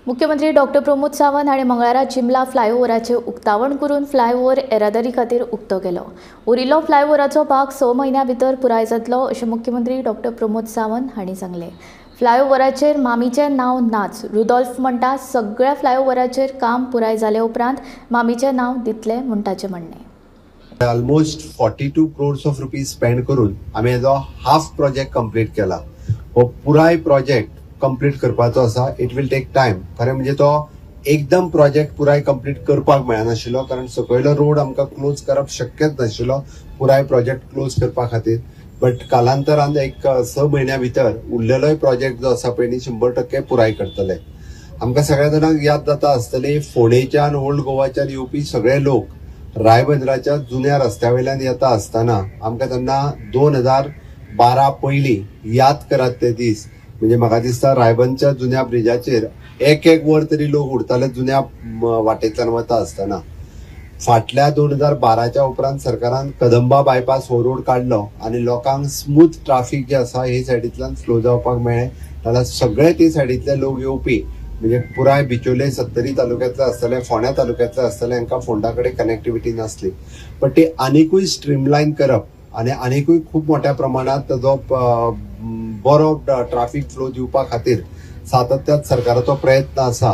मुख्यमंत्री डॉक्टर प्रमोद सावंत हांणी मंगळारा चिंबला फ्लायओव्हराचें उक्तावण करून फ्लायओव्हर येरादारी खातीर उक्तो केलो. उरिल्लो फ्लायओव्हराचो भाग 6 म्हयन्यां भितर पुराय जातलो अशें मुख्यमंत्री डॉक्टर प्रमोद सावंत हांणी सांगलें. फ्लायओव्हराचेर मामीचें नांव नाच, रुदोल्फ म्हणटा सगळ्या फ्लायओव्हराचेर काम पुराय जाले उपरांत मामीचें नांव दितले म्हूण ताचें म्हणणें. Almost 42 crores of rupees spend करून आमी हेजो हाफ प्रोजेक्ट कंप्लीट केला. हो पुराय प्रोजेक्ट कंप्लीट करपाचो आसा. It will take time. खरें म्हणजे तो एकदम प्रोजेक्ट पुराय कंप्लीट करपाक मेळनाशिल्लो, कारण सकयलो रोड आमकां क्लोज करप शक्यच नाशिल्लो पुराय प्रोजेक्ट क्लोज करपा खातीर. बट कालांतरान एक 6 म्हयन्या भितर उरलेलोय प्रोजेक्ट जो आसा पळय न्ही 100% पुराय करतले. आमकां सगळ्या जाणांक याद जाता आसतली, फोंडेच्यान ओल्ड गोवाच्यान येवपी सगळे लोक रायबंदराच्या जुन्या रस्त्या वयल्यान येता आसतना आमकां तेन्ना 2012 पयलीं याद करात ते दीस. म्हणजे म्हाका दिसता रायबंदच्या जुन्या ब्रिजाचेर एक एक वर तरी लोक उरताले जुन्या वाटेंतल्यान वता आसतना. फाटल्या 2012च्या उपरांत सरकारान कदंबा बायपास हो रोड काडलो आनी लोकांक स्मूथ ट्राफीक जे आसा हे सायडींतल्यान फ्लो जावपाक मेळ्ळें. जाल्यार सगळे ते सायडींतले लोक येवपी म्हणजे पुराय बिचोले सत्तरी तालुक्यांतले आसतले, फोंड्या तालुक्यांतले आसतले, हांकां फोंडा कडेन कनेक्टिविटी नासली. बट ते आनिकूय स्ट्रीमलायन करप आनी आनिकूय खूब मोठ्या प्रमाणांत ताजो बरो ट्राफीक फ्लो दिवपा खातीर सातत्यात सरकाराचो प्रयत्न आसा.